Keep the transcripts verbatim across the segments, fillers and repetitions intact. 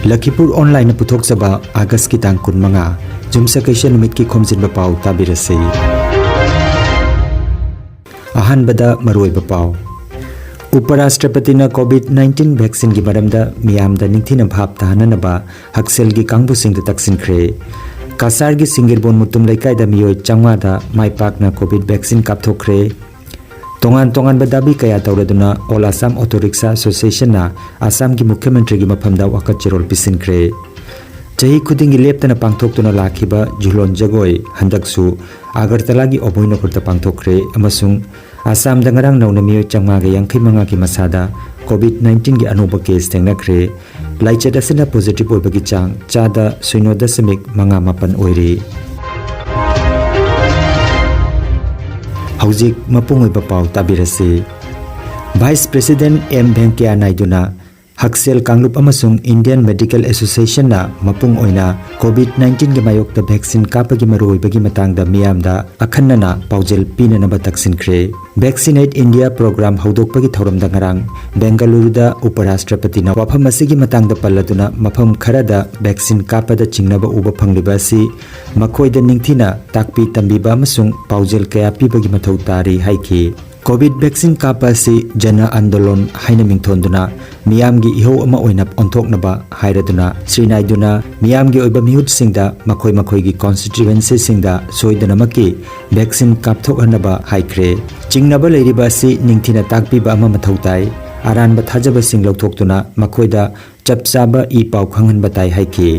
ꯂꯈꯤꯄꯨꯔ ꯑꯣꯟꯂꯥꯏꯟꯅ ꯄꯨꯊꯣꯛꯆꯕ ꯑꯥꯒꯁꯀꯤ ꯇꯥꯡ ꯀꯨꯟꯃꯉꯥ, ꯌꯨꯝꯁꯀꯩꯁ ꯅꯨꯃꯤꯠꯀꯤ ꯈꯣꯝꯖꯤꯟꯕ ꯄꯥꯎ ꯇꯥꯕꯤꯔꯁꯤ꯫ ꯑꯍꯥꯟꯕꯗ ꯃꯔꯨꯑꯣꯏꯕ ꯄꯥꯎ꯫ ꯎꯄꯔꯥꯁꯇ꯭ꯔꯄꯇꯤꯅ ꯀꯣꯚꯤꯗ ꯅꯥꯏꯟꯇꯤꯟ ꯚꯦꯛꯁꯤꯟꯒꯤ ꯃꯔꯝꯗ ꯃꯤꯌꯥꯝꯗ ꯅꯤꯡꯊꯤꯅ ꯚꯥꯞ ꯇꯥꯍꯟꯅꯅꯕ ꯍꯛꯁꯦꯜꯒꯤ ꯀꯥꯡꯕꯨꯁꯤꯡꯗ ꯇꯛꯁꯤꯟꯈ꯭ꯔꯦ꯫ ꯀꯁꯥꯔꯒꯤ ꯁꯤꯡꯒꯤꯔꯕꯣꯟ ꯃꯨꯇꯨꯝ ꯂꯩꯀꯥꯏꯗ ꯃꯤꯑꯣꯏ ꯆꯥꯝꯃꯉꯥꯗ ꯃꯥꯏ ꯄꯥꯛꯅ ꯀꯣꯚꯤꯗ ꯚꯦꯛꯁꯤꯟ ꯀꯥꯞꯊꯣꯛꯈ꯭ꯔꯦ꯫ ꯇꯣꯉꯥꯟ ꯇꯣꯉꯥꯟꯕ ꯗꯥꯕꯤ ꯀꯌꯥ ꯇꯧꯔꯗꯨꯅ All Assam Auto Rickshaw Association-ꯅ ꯑꯁꯥꯝꯒꯤ ꯃꯨꯈ꯭ꯌ ꯃꯟꯇ꯭ꯔꯤꯒꯤ ꯃꯐꯝꯗ ꯋꯥꯀꯠ ꯆꯦꯔꯣꯜ ꯄꯤꯁꯤꯟꯈ꯭ꯔꯦ꯫ ꯆꯍꯤ ꯈꯨꯗꯤꯡꯒꯤ ꯂꯦꯞꯇꯅ ꯄꯥꯡꯊꯣꯛꯇꯨꯅ ꯂꯥꯛꯈꯤꯕ ꯖꯨꯂꯣꯟ ꯖꯒꯣꯏ ꯍꯟꯗꯛꯁꯨ ꯑꯒꯔꯇꯂꯥꯒꯤ ꯑꯣꯕꯣꯏꯅꯒꯔꯗ ꯄꯥꯡꯊꯣꯛꯈ꯭ꯔꯦ ꯑꯃꯁꯨꯡ ꯑꯁꯥꯝꯗ ꯉꯔꯥꯡ ꯅꯧꯅ ꯃꯤꯑꯣꯏ ꯆꯥꯝꯃꯉꯥꯒ ꯌꯥꯡꯈꯩ ꯃꯉꯥꯒꯤ ꯃꯁꯥꯗ ꯀꯣꯚꯤꯗ ꯅꯥꯏꯟꯇꯤꯟꯒꯤ ꯑꯅꯧꯕ ꯀꯦꯁ ꯊꯦꯡꯅꯈ꯭ꯔꯦ꯫ ꯂꯥꯏꯆꯠ ꯑꯁꯤꯅ ꯄꯣꯖꯤꯇꯤꯚ ꯑꯣꯏꯕꯒꯤ ꯆꯥꯡ ꯆꯥꯗ ꯁꯤꯅꯣ ꯗꯁꯃꯤꯛ ꯃꯉꯥ ꯃꯥꯄꯟ ꯑꯣꯏꯔꯤ꯫ ꯍꯧꯖꯤꯛ ꯃꯄꯨꯡ ꯑꯣꯏꯕ ꯄꯥꯎ ꯇꯥꯕꯤꯔꯁꯤ꯫ ꯚꯥꯏꯁ ꯄ꯭ꯔꯦꯁꯤꯗꯦꯟꯠ ꯑꯦꯝ ꯚꯦꯡꯀꯌꯥ ꯅꯥꯏꯗꯨꯅ ꯍꯛꯁꯦꯜ ꯀꯥꯡꯂꯨꯞ ꯑꯃꯁꯨꯡ ꯏꯟꯗꯤꯌꯟ ꯃꯦꯗꯤꯀꯦꯜ ꯑꯦꯁꯣꯁꯤꯌꯦꯁꯟꯅ ꯃꯄꯨꯡ ꯑꯣꯏꯅ ꯀꯣꯚꯤꯗ ꯅꯥꯏꯟꯇꯤꯟꯒꯤ ꯃꯥꯌꯣꯛꯇ ꯚꯦꯛꯁꯤꯟ ꯀꯥꯞꯄꯒꯤ ꯃꯔꯨꯑꯣꯏꯕꯒꯤ ꯃꯇꯥꯡꯗ ꯃꯤꯌꯥꯝꯗ ꯑꯈꯟꯅꯅ ꯄꯥꯎꯖꯦꯜ ꯄꯤꯅꯅꯕ ꯇꯛꯁꯤꯟꯈ꯭ꯔꯦ꯫ Vaccinate India program ꯍꯧꯗꯣꯛꯄꯒꯤ ꯊꯧꯔꯝꯗ ꯉꯔꯥꯡ ꯕꯦꯡꯒꯂꯨꯔꯨꯗ ꯎꯄꯔꯥꯁꯇ꯭ꯔꯄꯇꯤꯅ ꯋꯥꯐꯝ ꯑꯁꯤꯒꯤ ꯃꯇꯥꯡꯗ ꯄꯜꯂꯗꯨꯅ ꯃꯐꯝ ꯈꯔꯗ ꯚꯦꯛꯁꯤꯟ ꯀꯥꯞꯄꯗ ꯆꯤꯡꯅꯕ ꯎꯕ ꯐꯪꯂꯤꯕ ꯑꯁꯤ ꯃꯈꯣꯏꯗ ꯅꯤꯡꯊꯤꯅ ꯇꯥꯛꯄꯤ ꯇꯝꯕꯤꯕ ꯑꯃꯁꯨꯡ ꯄꯥꯎꯖꯦꯜ ꯀꯌꯥ ꯄꯤꯕꯒꯤ ꯃꯊꯧ ꯇꯥꯔꯤ ꯍꯥꯏꯈꯤ꯫ ꯀꯣꯚꯤꯗ ꯚꯦꯛꯁꯤꯟ ꯀꯥꯞꯄ ꯑꯁꯤ ꯖꯅ ꯑꯟꯗꯣꯂꯟ ꯍꯥꯏꯅ ꯃꯤꯡꯊꯣꯟꯗꯨꯅ ꯃꯤꯌꯥꯝꯒꯤ ꯏꯍꯧ ꯑꯃ ꯑꯣꯏꯅ ꯑꯣꯟꯊꯣꯛꯅꯕ ꯍꯥꯏꯔꯗꯨꯅ ꯁ꯭ꯔꯤ ꯅꯥꯏꯗꯨꯅ ꯃꯤꯌꯥꯝꯒꯤ ꯑꯣꯏꯕ ꯃꯤꯍꯨꯠꯁꯤꯡꯗ ꯃꯈꯣꯏ ꯃꯈꯣꯏꯒꯤ ꯀꯣꯟꯁꯇꯤꯇ꯭ꯌꯨꯋꯦꯟꯁꯤꯁꯤꯡꯗ ꯁꯣꯏꯗꯅꯃꯛꯀꯤ ꯚꯦꯛꯁꯤꯟ ꯀꯥꯞꯊꯣꯛꯍꯟꯅꯕ ꯍꯥꯏꯈ꯭ꯔꯦ꯫ ꯆꯤꯡꯅꯕ ꯂꯩꯔꯤꯕ ꯑꯁꯤ ꯅꯤꯡꯊꯤꯅ ꯇꯥꯛꯄꯤꯕ ꯑꯃ ꯃꯊꯧ ꯇꯥꯏ꯫ ꯑꯔꯥꯟꯕ ꯊꯥꯖꯕꯁꯤꯡ ꯂꯧꯊꯣꯛꯇꯨꯅ ꯃꯈꯣꯏꯗ ꯆꯞ ꯆꯥꯕ ꯏ ꯄꯥꯎ ꯈꯪꯍꯟꯕ ꯇꯥꯏ ꯍꯥꯏꯈꯤ꯫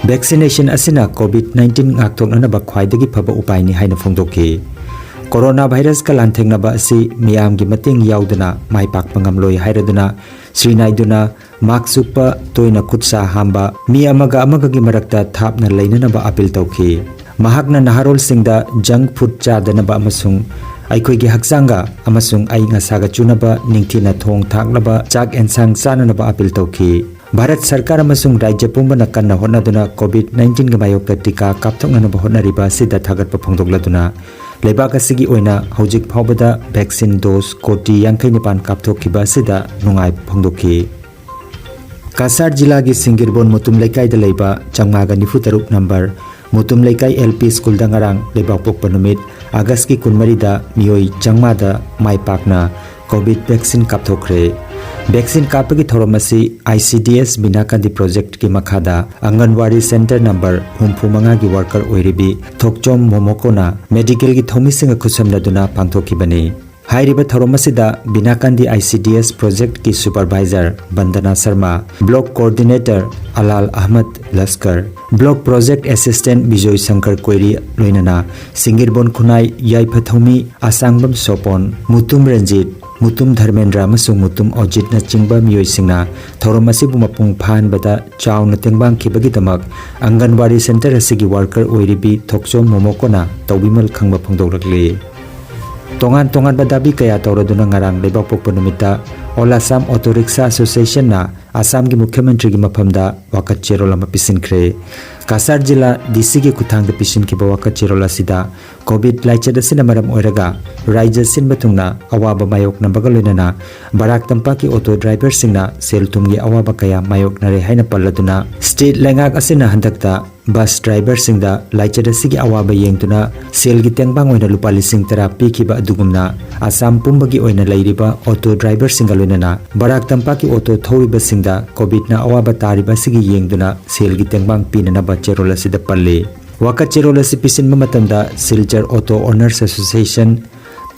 ꯚꯦꯛꯁꯤꯅꯦꯁꯟ ꯑꯁꯤꯅ ꯀꯣꯚꯤꯗ ꯅꯥꯏꯟꯇꯤꯟ ꯉꯥꯛꯊꯣꯛꯅꯅꯕ ꯈ꯭ꯋꯥꯏꯗꯒꯤ ꯐꯕ ꯎꯄꯥꯏꯅꯤ ꯍꯥꯏꯅ ꯐꯣꯡꯗꯣꯛꯈꯤ꯫ ꯀꯣꯔꯣꯅꯥ ꯚꯥꯏꯔꯁꯀ ꯂꯥꯟꯊꯦꯡꯅꯕ ꯑꯁꯤ ꯃꯤꯌꯥꯝꯒꯤ ꯃꯇꯦꯡ ꯌꯥꯎꯗꯅ ꯃꯥꯏ ꯄꯥꯛꯄ ꯉꯝꯂꯣꯏ ꯍꯥꯏꯔꯗꯨꯅ ꯁ꯭ꯔꯤ ꯅꯥꯏꯗꯨꯅ ꯃꯥꯛꯁ ꯎꯞꯄ, ꯇꯣꯏꯅ ꯈꯨꯠ ꯁꯥ ꯍꯥꯝꯕ, ꯃꯤ ꯑꯃꯒ ꯑꯃꯒꯒꯤ ꯃꯔꯛꯇ ꯊꯥꯞꯅ ꯂꯩꯅꯅꯕ ꯑꯥꯄꯤꯜ ꯇꯧꯈꯤ꯫ ꯃꯍꯥꯛꯅ ꯅꯍꯥꯔꯣꯜꯁꯤꯡꯗ ꯖꯪꯛ ꯐꯨꯗ ꯆꯥꯗꯅꯕ ꯑꯃꯁꯨꯡ ꯑꯩꯈꯣꯏꯒꯤ ꯍꯛꯆꯥꯡꯒ ꯑꯃꯁꯨꯡ ꯑꯏꯪ ꯑꯁꯥꯒ ꯆꯨꯅꯕ ꯅꯤꯡꯊꯤꯅ ꯊꯣꯡ ꯊꯥꯛꯂꯕ ꯆꯥꯛ ꯑꯦꯟꯁꯥꯡ ꯆꯥꯅꯅꯕ ꯑꯥꯄꯤꯜ ꯇꯧꯈꯤ꯫ ꯚꯥꯔꯠ ꯁꯔꯀꯥꯔ ꯑꯃꯁꯨꯡ ꯔꯥꯖ꯭ꯌ ꯄꯨꯝꯕꯅ ꯀꯟꯅ ꯍꯣꯠꯅꯗꯨꯅ ꯀꯣꯚꯤꯗ ꯅꯥꯏꯟꯇꯤꯟꯒꯤ ꯃꯥꯌꯣꯛꯇ ꯇꯤꯀꯥ ꯀꯥꯞꯊꯣꯛꯅꯅꯕ ꯍꯣꯠꯅꯔꯤꯕ ꯑꯁꯤꯗ ꯊꯥꯒꯠꯄ ꯐꯣꯡꯗꯣꯛꯂꯗꯨꯅ, ꯂꯩꯕꯥꯛ ꯑꯁꯤꯒꯤ ꯑꯣꯏꯅ ꯍꯧꯖꯤꯛ ꯐꯥꯎꯕꯗ ꯚꯦꯛꯁꯤꯟ ꯗꯣꯁ ꯀꯣꯇꯤ ꯌꯥꯡꯈꯩ ꯅꯤꯄꯥꯟ ꯀꯥꯞꯊꯣꯛꯈꯤꯕ ꯑꯁꯤꯗ ꯅꯨꯡꯉꯥꯏꯕ ꯐꯣꯡꯗꯣꯛꯈꯤ꯫ ꯀꯁꯥꯔ ꯖꯤꯂꯥꯒꯤ ꯁꯤꯡꯒꯤꯔꯕꯣꯟ ꯃꯨꯇꯨꯝ ꯂꯩꯀꯥꯏꯗ ꯂꯩꯕ ꯆꯥꯝꯃꯉꯥꯒ ꯅꯤꯐꯨ ꯇꯔꯨꯛ ꯅꯝꯕꯔ ꯃꯨꯇꯨꯝ ꯂꯩꯀꯥꯏ ꯑꯦꯜ ꯄꯤ ꯁ꯭ꯀꯨꯜꯗ ꯉꯔꯥꯡ ꯂꯩꯕꯥꯛꯄꯣꯛꯄ ꯅꯨꯃꯤꯠ ꯑꯥꯒꯁꯀꯤ ꯀꯨꯟꯃꯔꯤꯗ ꯃꯤꯑꯣꯏ ꯆꯥꯝꯃꯉꯥꯗ ꯃꯥꯏ ꯄꯥꯛꯅ ꯀꯣꯚꯤꯗ ꯚꯦꯛꯁꯤꯟ ꯀꯥꯞꯊꯣꯛꯈ꯭ꯔꯦ꯫ ꯚꯦꯛꯁꯤꯟ ꯀꯥꯞꯄꯒꯤ ꯊꯧꯔꯝ ꯑꯁꯤ ꯑꯥꯏ ꯁꯤ ꯗꯤ ꯑꯦꯁ ꯕꯤꯅꯥꯀꯥꯟꯗꯤ ꯄ꯭ꯔꯣꯖꯦꯛꯠꯀꯤ ꯃꯈꯥꯗ ꯑꯪꯒꯟꯋꯥꯗꯤ ꯁꯦꯟꯇꯔ ꯅꯝꯕꯔ ꯍꯨꯝꯐꯨ ꯃꯉꯥꯒꯤ ꯋꯥꯔꯀꯔ ꯑꯣꯏꯔꯤꯕꯤ ꯊꯣꯛꯆꯣꯝ ꯃꯣꯃꯣꯀꯣꯅ ꯃꯦꯗꯤꯀꯦꯜꯒꯤ ꯊꯧꯃꯤꯁꯤꯡꯒ ꯈꯨꯠꯁꯝꯅꯗꯨꯅ ꯄꯥꯡꯊꯣꯛꯈꯤꯕꯅꯤ꯫ ꯍꯥꯏꯔꯤꯕ ꯊꯧꯔꯝ ꯑꯁꯤꯗ Binakandi I C D S ꯄ꯭ꯔꯣꯖꯦꯛꯠꯀꯤ supervisor Bandana Sharma, block coordinator Alal Ahmad Laskar, block project assistant Bijoy Shankar Koiri, ꯂꯣꯏꯅꯅ ꯁꯤꯡꯒꯤꯔꯕꯣꯟ ꯈꯨꯟꯅꯥꯏ ꯌꯥꯏꯐꯊꯧꯃꯤ ꯑꯁꯥꯡꯕꯝ ꯁꯣꯄꯣꯟ, ꯃꯨꯇꯨꯝ ꯔꯟꯖꯤꯠ, ꯃꯨꯇꯨꯝ ꯙꯔꯃꯦꯟꯗ꯭ꯔ ꯑꯃꯁꯨꯡ ꯃꯨꯇꯨꯝ ꯑꯣꯖꯤꯠꯅꯆꯤꯡꯕ ꯃꯤꯑꯣꯏꯁꯤꯡꯅ ꯊꯧꯔꯝ ꯑꯁꯤꯕꯨ ꯃꯄꯨꯡ ꯐꯥꯍꯟꯕꯗ ꯆꯥꯎꯅ ꯇꯦꯡꯕꯥꯡꯈꯤꯕꯒꯤꯗꯃꯛ ꯑꯪꯒꯟꯋꯥꯗꯤ ꯁꯦꯟꯇꯔ ꯑꯁꯤꯒꯤ ꯋꯥꯔꯀꯔ ꯑꯣꯏꯔꯤꯕꯤ ꯊꯣꯛꯆꯣꯝ ꯃꯣꯃꯣꯀꯣꯅ ꯇꯧꯕꯤꯃꯜ ꯈꯪꯕ ꯐꯣꯡꯗꯣꯛꯂꯛꯂꯤ꯫ ꯇꯣꯉꯥꯟ ꯇꯣꯉꯥꯟꯕ ꯗꯥꯕꯤ ꯀꯌꯥ ꯇꯧꯔꯗꯨꯅ ꯉꯔꯥꯡ ꯂꯩꯕꯥꯛꯄꯣꯛꯄ ꯅꯨꯃꯤꯠꯇ All Assam Auto Rickshaw Associationꯅ ꯑꯁꯥꯝꯒꯤ ꯃꯨꯈ꯭ꯌ ꯃꯟꯇ꯭ꯔꯤꯒꯤ ꯃꯐꯝꯗ ꯋꯥꯀꯠ ꯆꯦꯔꯣꯜ ꯑꯃ ꯄꯤꯁꯤꯟꯈ꯭ꯔꯦ꯫ ꯀꯁꯥꯔ ꯖꯤꯂꯥ ꯗꯤ ꯁꯤꯒꯤ ꯈꯨꯠꯊꯥꯡꯗ ꯄꯤꯁꯤꯟꯈꯤꯕ ꯋꯥꯀꯠ ꯆꯦꯔꯣꯜ ꯑꯁꯤꯗ ꯀꯣꯚꯤꯗ ꯂꯥꯏꯆꯠ ꯑꯁꯤꯅ ꯃꯔꯝ ꯑꯣꯏꯔꯒ ꯔꯥꯖ꯭ꯌ ꯁꯤꯟꯕ ꯊꯨꯡꯅ ꯑꯋꯥꯕ ꯃꯥꯌꯣꯛꯅꯕꯒ ꯂꯣꯏꯅꯅ ꯕꯔꯥꯛ ꯇꯝꯄꯥꯛꯀꯤ ꯑꯣꯇꯣ ꯗ꯭ꯔꯥꯏꯚꯔꯁꯤꯡꯅ ꯁꯦꯜ ꯊꯨꯝꯒꯤ ꯑꯋꯥꯕ ꯀꯌꯥ ꯃꯥꯌꯣꯛꯅꯔꯦ ꯍꯥꯏꯅ ꯄꯜꯂꯗꯨꯅ, ꯁ꯭ꯇꯦꯠ ꯂꯩꯉꯥꯛ ꯑꯁꯤꯅ ꯍꯟꯗꯛꯇ ꯕꯁ ꯗ꯭ꯔꯥꯏꯚꯔꯁꯤꯡꯗ ꯂꯥꯏꯆꯠ ꯑꯁꯤꯒꯤ ꯑꯋꯥꯕ ꯌꯦꯡꯗꯨꯅ ꯁꯦꯜꯒꯤ ꯇꯦꯡꯕꯥꯡ ꯑꯣꯏꯅ ꯂꯨꯄꯥ ꯂꯤꯁꯤꯡ ꯇꯔꯥ ꯄꯤꯈꯤꯕ ꯑꯗꯨꯒꯨꯝꯅ, ꯑꯁꯥꯝ ꯄꯨꯝꯕꯒꯤ ꯑꯣꯏꯅ ꯂꯩꯔꯤꯕ ꯑꯣꯇꯣ ꯗ꯭ꯔꯥꯏꯚꯔꯁꯤꯡꯒ ꯂꯣꯏꯅꯅ ꯕꯔꯥꯛ ꯇꯝꯄꯥꯛꯀꯤ ꯑꯣꯇꯣ ꯊꯧꯔꯤꯕꯁꯤꯡꯗ ꯀꯣꯚꯤꯗꯅ ꯑꯋꯥꯕ ꯇꯥꯔꯤꯕ ꯑꯁꯤꯒꯤ ꯌꯦꯡꯗꯨꯅ ꯁꯦꯜꯒꯤ ꯇꯦꯡꯕꯥꯡ ꯄꯤꯅꯅꯕ ꯆꯦꯔꯣꯜ ꯑꯁꯤꯗ ꯄꯜꯂꯤ꯫ ꯋꯥꯀꯠ ꯆꯦꯔꯣꯜ ꯑꯁꯤ ꯄꯤꯁꯤꯟꯕ ꯃꯇꯝꯗ Silchar auto owners association,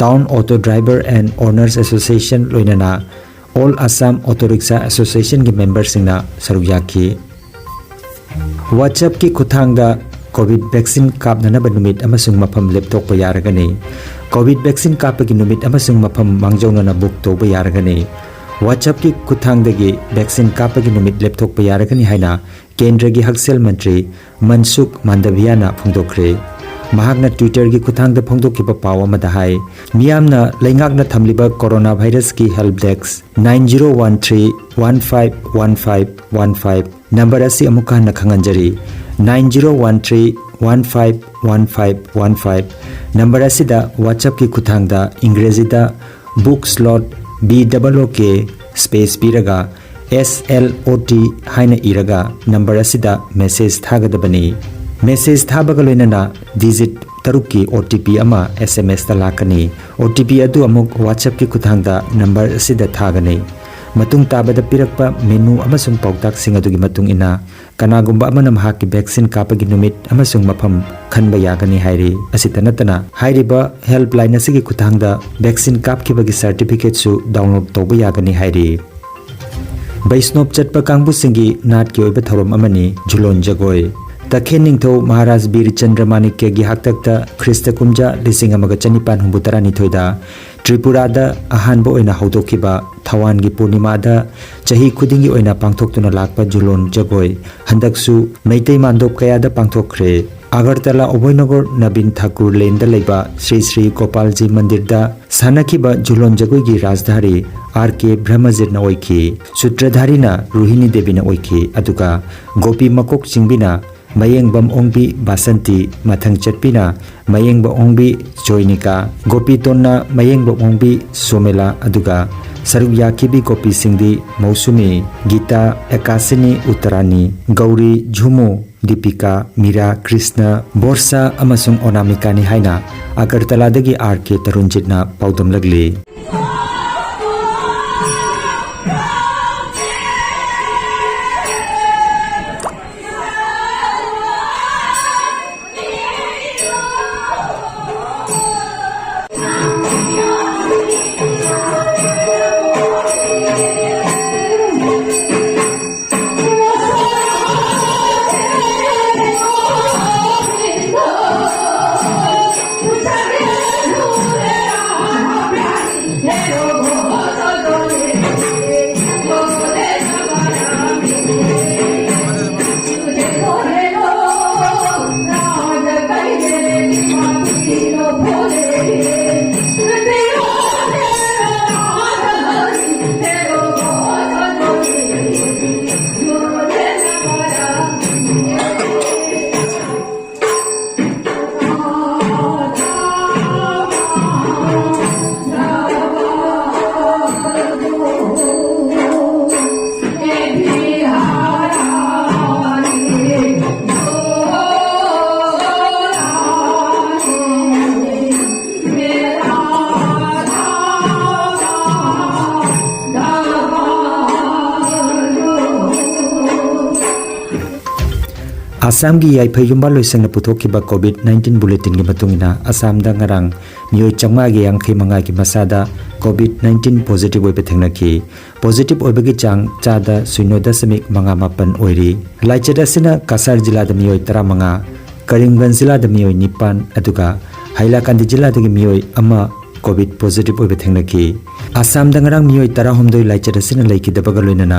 town auto driver and owners association, ꯂꯣꯏꯅꯅ ꯑꯣꯜ ꯑꯁꯥꯝ ꯑꯣꯇꯣ ꯔꯤꯛꯁꯥ ꯑꯦꯁꯣꯁꯤꯌꯦꯁꯟꯒꯤ ꯃꯦꯝꯕꯔꯁꯤꯡꯅ ꯁꯔꯨꯛ ꯌꯥꯈꯤ꯫ WhatsAppꯀꯤ ꯈꯨꯠꯊꯥꯡꯗ ꯀꯣꯚꯤꯗ ꯚꯦꯛꯁꯤꯟ ꯀꯥꯞꯅꯅꯕ ꯅꯨꯃꯤꯠ ꯑꯃꯁꯨꯡ ꯃꯐꯝ ꯂꯦꯞꯊꯣꯛꯄ ꯌꯥꯔꯒꯅꯤ꯫ ꯀꯣꯚꯤꯗ ꯚꯦꯛꯁꯤꯟ ꯀꯥꯞꯄꯒꯤ ꯅꯨꯃꯤꯠ ꯑꯃꯁꯨꯡ ꯃꯐꯝ ꯃꯥꯡꯖꯧꯅꯅ ꯕꯨꯛ ꯇꯧꯕ ꯌꯥꯔꯒꯅꯤ꯫ WhatsAppꯀꯤ ꯈꯨꯠꯊꯥꯡꯗꯒꯤ ꯚꯦꯛꯁꯤꯟ ꯀꯥꯞꯄꯒꯤ ꯅꯨꯃꯤꯠ ꯂꯦꯞꯊꯣꯛꯄ ꯌꯥꯔꯒꯅꯤ ꯍꯥꯏꯅ ꯀꯦꯟꯗ꯭ꯔꯒꯤ ꯍꯛꯁꯦꯜ ꯃꯟꯇ꯭ꯔꯤ ꯃꯟꯁꯨꯈ ꯃꯥꯟꯗꯚꯤꯌꯥꯅ ꯐꯣꯡꯗꯣꯛꯈ꯭ꯔꯦ꯫ ꯃꯍꯥꯛꯅ Twitterꯒꯤ ꯈꯨꯠꯊꯥꯡꯗ ꯐꯣꯡꯗꯣꯛꯈꯤꯕ ꯄꯥꯎ ꯑꯃꯗ ꯍꯥꯏ, ꯃꯤꯌꯥꯝꯅ ꯂꯩꯉꯥꯛꯅ ꯊꯝꯂꯤꯕ corona ꯚꯥꯏꯔꯁꯀꯤ help desk nine zero one three one five one five one five number ꯑꯁꯤ ꯑꯃꯨꯛꯀ ꯍꯟꯅ ꯈꯪꯍꯟꯖꯔꯤ, nine zero one three one five one five one five꯫ Number ꯑꯁꯤꯗ WhatsAppꯀꯤ ꯈꯨꯠꯊꯥꯡꯗ ꯏꯪꯒ꯭ꯔꯦꯖꯤꯗ book slot, B double O K space ꯄꯤꯔꯒ S L O T ꯍꯥꯏꯅ ꯏꯔꯒ number ꯑꯁꯤꯗ ꯃꯦꯁꯦꯖ ꯊꯥꯒꯗꯕꯅꯤ꯫ ꯃꯦꯁꯦꯖ ꯊꯥꯕꯒ ꯂꯣꯏꯅꯅ ꯗꯤꯖꯤꯠ ꯇꯔꯨꯛꯀꯤ O T P ꯑꯃ S M S ꯇ ꯂꯥꯛꯀꯅꯤ꯫ O T P ꯑꯗꯨ ꯑꯃꯨꯛ WhatsApp ꯀꯤ ꯈꯨꯠꯊꯥꯡꯗ ꯅꯝꯕꯔ ꯑꯁꯤꯗ ꯊꯥꯒꯅꯤ꯫ ꯃꯇꯨꯡ ꯇꯥꯕꯗ ꯄꯤꯔꯛꯄ ꯃꯦꯅꯨ ꯑꯃꯁꯨꯡ ꯄꯥꯎꯇꯥꯛꯁꯤꯡ ꯑꯗꯨꯒꯤ ꯃꯇꯨꯡ ꯏꯟꯅ ꯀꯅꯥꯒꯨꯝꯕ ꯑꯃꯅ ꯃꯍꯥꯛꯀꯤ ꯚꯦꯛꯁꯤꯟ ꯀꯥꯞꯄꯒꯤ ꯅꯨꯃꯤꯠ ꯑꯃꯁꯨꯡ ꯃꯐꯝ ꯈꯟꯕ ꯌꯥꯒꯅꯤ ꯍꯥꯏꯔꯤ꯫ ꯑꯁꯤꯇ ꯅꯠꯇꯅ ꯍꯥꯏꯔꯤꯕ ꯍꯦꯜꯞꯂꯥꯏꯟ ꯑꯁꯤꯒꯤ ꯈꯨꯠꯊꯥꯡꯗ ꯚꯦꯛꯁꯤꯟ ꯀꯥꯞꯈꯤꯕꯒꯤ ꯁꯔꯇꯤꯐꯤꯀꯦꯠꯁꯨ ꯗꯥꯎꯟꯂꯣꯗ ꯇꯧꯕ ꯌꯥꯒꯅꯤ ꯍꯥꯏꯔꯤ꯫ ꯕꯩꯁꯅꯣꯞ ꯆꯠꯄ ꯀꯥꯡꯕꯨꯁꯤꯡꯒꯤ ꯅꯥꯠꯀꯤ ꯑꯣꯏꯕ ꯊꯧꯔꯝ ꯑꯃꯅꯤ ꯖꯨꯂꯣꯟ ꯖꯒꯣꯏ꯫ ꯇꯈꯦꯜ ꯅꯤꯡꯊꯧ ꯃꯍꯥꯔꯥꯖ ꯕꯤꯔ ꯆꯟꯗ꯭ꯔ ꯃꯥꯅꯤꯛꯌꯒꯤ ꯍꯥꯛꯇꯛꯇ ꯈ꯭ꯔꯤꯁꯇ ꯀꯨꯝꯖꯥ ꯂꯤꯁꯤꯡ ꯑꯃꯒ ꯆꯅꯤꯄꯥꯟ ꯍꯨꯝꯐꯨ ꯇꯔꯥꯅꯤꯊꯣꯏꯗ ꯇ꯭ꯔꯤꯄꯨꯔꯥꯗ ꯑꯍꯥꯟꯕ ꯑꯣꯏꯅ ꯍꯧꯗꯣꯛꯈꯤꯕ ꯊꯋꯥꯟꯒꯤ ꯄꯨꯔꯅꯤꯃꯥꯗ ꯆꯍꯤ ꯈꯨꯗꯤꯡꯒꯤ ꯑꯣꯏꯅ ꯄꯥꯡꯊꯣꯛꯇꯨꯅ ꯂꯥꯛꯄ ꯖꯨꯂꯣꯟ ꯖꯒꯣꯏ ꯍꯟꯗꯛꯁꯨ ꯃꯩꯇꯩ ꯃꯥꯟꯗꯣꯞ ꯀꯌꯥꯗ ꯄꯥꯡꯊꯣꯛꯈ꯭ꯔꯦ꯫ ꯑꯒꯔꯇꯂꯥ ꯑꯣꯕꯣꯏꯅꯒꯔ ꯅꯕꯤꯟ ꯊꯥꯀꯨꯔ ꯂꯦꯟꯗ ꯂꯩꯕ ꯁ꯭ꯔꯤ ꯁ꯭ꯔꯤ ꯒꯣꯄꯥꯜꯖꯤ ꯃꯟꯗꯤꯔꯗ ꯁꯥꯟꯅꯈꯤꯕ ꯖꯨꯂꯣꯟ ꯖꯒꯣꯏꯒꯤ ꯔꯥꯖꯙꯥꯔꯤ R K ꯕ꯭ꯔꯍꯃꯖꯤꯠꯅ ꯑꯣꯏꯈꯤ꯫ ꯁꯨꯇ꯭ꯔꯙꯥꯔꯤꯅ ꯔꯣꯍꯤꯅꯤ ꯗꯦꯕꯤꯅ ꯑꯣꯏꯈꯤ, ꯑꯗꯨꯒ ꯒꯣꯄꯤ ꯃꯀꯣꯛ ꯆꯤꯡꯕꯤꯅ ꯃꯌꯦꯡꯕꯝ ꯑꯣꯡꯕꯤ ꯕꯥꯁꯟꯇꯤ, ꯃꯊꯪ ꯆꯠꯄꯤꯅ ꯃꯌꯦꯡꯕ ꯑꯣꯡꯕꯤ ꯖꯣꯏꯅꯤꯀꯥ, ꯒꯣꯄꯤ ꯇꯣꯟꯅ ꯃꯌꯦꯡꯕ ꯑꯣꯡꯕꯤ ꯁꯣꯃꯦꯂꯥ, ꯑꯗꯨꯒ ꯁꯔꯨꯛ ꯌꯥꯈꯤꯕꯤ ꯒꯣꯄꯤꯁꯤꯡꯗꯤ ꯃꯧꯁꯨꯃꯤ, ꯒꯤꯇꯥ, ꯑꯦꯀꯥꯁꯤꯅꯤ, ꯎꯠꯇꯔꯥꯅꯤ, ꯒꯧꯔꯤ, ꯖꯨꯃꯨ, ꯗꯤꯄꯤꯀꯥ, ꯃꯤꯔꯥ, ꯀ꯭ꯔꯤꯁꯅ, ꯕꯣꯔꯁꯥ ꯑꯃꯁꯨꯡ ꯑꯣꯅꯥꯃꯤꯀꯥꯅꯤ ꯍꯥꯏꯅ ꯑꯒꯔꯇꯂꯥꯗꯒꯤ R K ꯇꯔꯨꯟꯖꯤꯠꯅ ꯄꯥꯎꯗꯝꯂꯛꯂꯤ꯫ ꯑꯁꯥꯝꯒꯤ ꯌꯥꯏꯐꯩ ꯌꯨꯝꯕꯥꯜ ꯂꯣꯏꯁꯪꯅ ꯄꯨꯊꯣꯛꯈꯤꯕ COVID nineteen bulletinꯒꯤ ꯃꯇꯨꯡ ꯏꯟꯅ, ꯑꯁꯥꯝꯗ ꯉꯔꯥꯡ ꯃꯤꯑꯣꯏ ꯆꯥꯝꯃꯉꯥꯒꯤ ꯌꯥꯡꯈꯩ ꯃꯉꯥꯒꯤ ꯃꯁꯥꯗ COVID nineteen positive ꯑꯣꯏꯕ ꯊꯦꯡꯅꯈꯤ꯫ Positive ꯑꯣꯏꯕꯒꯤ ꯆꯥꯡ ꯆꯥꯗ ꯁꯤꯅꯣ ꯗꯁꯃꯤꯛ ꯃꯉꯥ ꯃꯥꯄꯟ ꯑꯣꯏꯔꯤ꯫ ꯂꯥꯏꯆꯠ ꯑꯁꯤꯅ ꯀꯁꯥꯔ ꯖꯤꯂꯥꯗ ꯃꯤꯑꯣꯏ ꯇꯔꯥꯃꯉꯥ, ꯀꯔꯤꯝꯒꯟꯖ ꯖꯤꯂꯥꯗ ꯃꯤꯑꯣꯏ ꯅꯤꯄꯥꯟ, ꯑꯗꯨꯒ ꯍꯥꯏꯂꯥꯀꯥꯟꯗꯤ ꯖꯤꯂꯥꯗꯒꯤ ꯃꯤꯑꯣꯏ ꯑꯃ COVID positive ꯑꯣꯏꯕ ꯊꯦꯡꯅꯈꯤ꯫ ꯑꯁꯥꯝꯗ ꯉꯔꯥꯡ ꯃꯤꯑꯣꯏ ꯇꯔꯥꯍꯨꯝꯗꯣꯏ ꯂꯥꯏꯆꯠ ꯑꯁꯤꯅ ꯂꯩꯈꯤꯗꯕꯒ ꯂꯣꯏꯅꯅ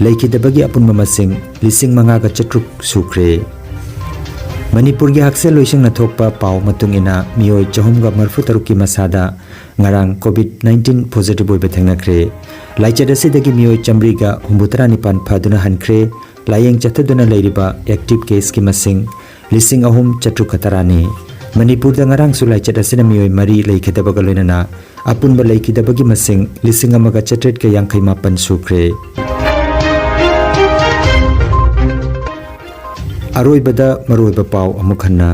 ꯂꯩꯈꯤꯗꯕꯒꯤ ꯑꯄꯨꯟꯕ ꯃꯁꯤꯡ ꯂꯤꯁꯤꯡ ꯃꯉꯥꯒ ꯆꯥꯇ꯭ꯔꯨꯛ ꯁꯨꯈ꯭ꯔꯦ꯫ ꯃꯅꯤꯄꯨꯔꯒꯤ ꯍꯛꯁꯦꯜ ꯂꯣꯏꯁꯪꯅ ꯊꯣꯛꯄ ꯄꯥꯎ ꯃꯇꯨꯡ ꯏꯟꯅ, ꯃꯤꯑꯣꯏ ꯆꯍꯨꯝꯒ ꯃꯔꯤꯐꯨ ꯇꯔꯨꯛꯀꯤ ꯃꯁꯥꯗ ꯉꯔꯥꯡ COVID nineteen positive ꯑꯣꯏꯕ ꯊꯦꯡꯅꯈ꯭ꯔꯦ꯫ ꯂꯥꯏꯆꯠ ꯑꯁꯤꯗꯒꯤ ꯃꯤꯑꯣꯏ ꯆꯥꯃꯔꯤꯒ ꯍꯨꯝꯐꯨꯇꯔꯥ ꯅꯤꯄꯥꯟ ꯐꯗꯨꯅ ꯍꯟꯈ꯭ꯔꯦ꯫ ꯂꯥꯌꯦꯡ ꯆꯠꯊꯗꯨꯅ ꯂꯩꯔꯤꯕ active caseꯀꯤ ꯃꯁꯤꯡ ꯂꯤꯁꯤꯡ ꯑꯍꯨꯝ ꯆꯥꯇ꯭ꯔꯨꯛꯀ ꯇꯔꯥꯅꯤ꯫ ꯃꯅꯤꯄꯨꯔꯗ ꯉꯔꯥꯡꯁꯨ ꯂꯥꯏꯆꯠ ꯑꯁꯤꯅ ꯃꯤꯑꯣꯏ ꯃꯔꯤ ꯂꯩꯈꯤꯗꯕꯒ ꯂꯣꯏꯅꯅ ꯑꯄꯨꯟꯕ ꯂꯩꯈꯤꯗꯕꯒꯤ ꯃꯁꯤꯡ ꯂꯤꯁꯤꯡ ꯑꯃꯒ ꯆꯥꯇ꯭ꯔꯦꯠꯀ ꯌꯥꯡꯈꯩ ꯃꯥꯄꯟ ꯁꯨꯈ꯭ꯔꯦ꯫ ꯑꯔꯣꯏꯕꯗ ꯃꯔꯨꯑꯣꯏꯕ ꯄꯥꯎ ꯑꯃꯨꯛ ꯍꯟꯅ꯫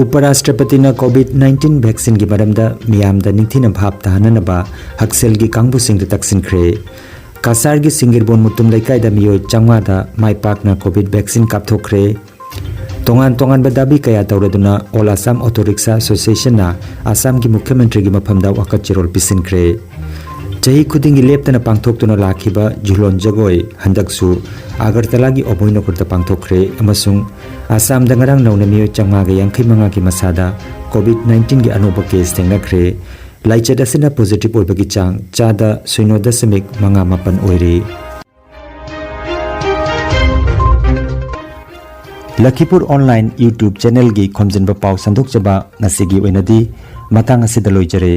ꯎꯄ ꯔꯥꯁꯇ꯭ꯔꯄꯇꯤꯅ COVID nineteen vaccineꯒꯤ ꯃꯔꯝꯗ ꯃꯤꯌꯥꯝꯗ ꯅꯤꯡꯊꯤꯅ ꯚꯥꯞ ꯇꯥꯍꯟꯅꯅꯕ ꯍꯛꯁꯦꯜꯒꯤ ꯀꯥꯡꯕꯨꯁꯤꯡꯗ ꯇꯛꯁꯤꯟꯈ꯭ꯔꯦ꯫ ꯀꯁꯥꯔꯒꯤ ꯁꯤꯡꯒꯤꯔꯕꯣꯟ ꯃꯨꯇꯨꯝ ꯂꯩꯀꯥꯏꯗ ꯃꯤꯑꯣꯏ ꯆꯥꯝꯃꯉꯥꯗ ꯃꯥꯏ ꯄꯥꯛꯅ COVID vaccine ꯀꯥꯞꯊꯣꯛꯈ꯭ꯔꯦ꯫ ꯇꯣꯉꯥꯟ ꯇꯣꯉꯥꯟꯕ ꯗꯥꯕꯤ ꯀꯌꯥ ꯇꯧꯔꯗꯨꯅ All Assam Auto Rickshaw Associationꯅ ꯑꯁꯥꯝꯒꯤ ꯃꯨꯈ꯭ꯌ ꯃꯟꯇ꯭ꯔꯤꯒꯤ ꯃꯐꯝꯗ ꯋꯥꯀꯠ ꯆꯦꯔꯣꯜ ꯄꯤꯁꯤꯟꯈ꯭ꯔꯦ꯫ ꯆꯍꯤ ꯈꯨꯗꯤꯡꯒꯤ ꯂꯦꯞꯇꯅ ꯄꯥꯡꯊꯣꯛꯇꯨꯅ ꯂꯥꯛꯈꯤꯕ ꯖꯨꯂꯣꯟ ꯖꯒꯣꯏ ꯍꯟꯗꯛꯁꯨ ꯑꯒꯔꯇꯂꯥꯒꯤ ꯑꯣꯕꯣꯏ ꯅꯒꯔꯗ ꯄꯥꯡꯊꯣꯛꯈ꯭ꯔꯦ ꯑꯃꯁꯨꯡ ꯑꯁꯥꯝꯗ ꯉꯔꯥꯡ ꯅꯧꯅ ꯃꯤꯑꯣꯏ ꯆꯥꯝꯃꯉꯥꯒ ꯌꯥꯡꯈꯩ ꯃꯉꯥꯒꯤ ꯃꯁꯥꯗ COVID nineteenꯒꯤ ꯑꯅꯧꯕ case ꯊꯦꯡꯅꯈ꯭ꯔꯦ꯫ ꯂꯥꯏꯆꯠ ꯑꯁꯤꯅ positive ꯑꯣꯏꯕꯒꯤ ꯆꯥꯡ ꯆꯥꯗ ꯁꯤꯅꯣ ꯗꯁꯃꯤꯛ ꯃꯉꯥ ꯃꯥꯄꯟ ꯑꯣꯏꯔꯤ꯫ ꯂꯈꯤꯄꯨꯔ online YouTube channelꯒꯤ ꯈꯣꯝꯖꯤꯟꯕ ꯄꯥꯎ ꯁꯟꯗꯣꯛꯆꯕ ꯉꯁꯤꯒꯤ ꯑꯣꯏꯅꯗꯤ ꯃꯇꯥꯡ ꯑꯁꯤꯗ ꯂꯣꯏꯖꯔꯦ꯫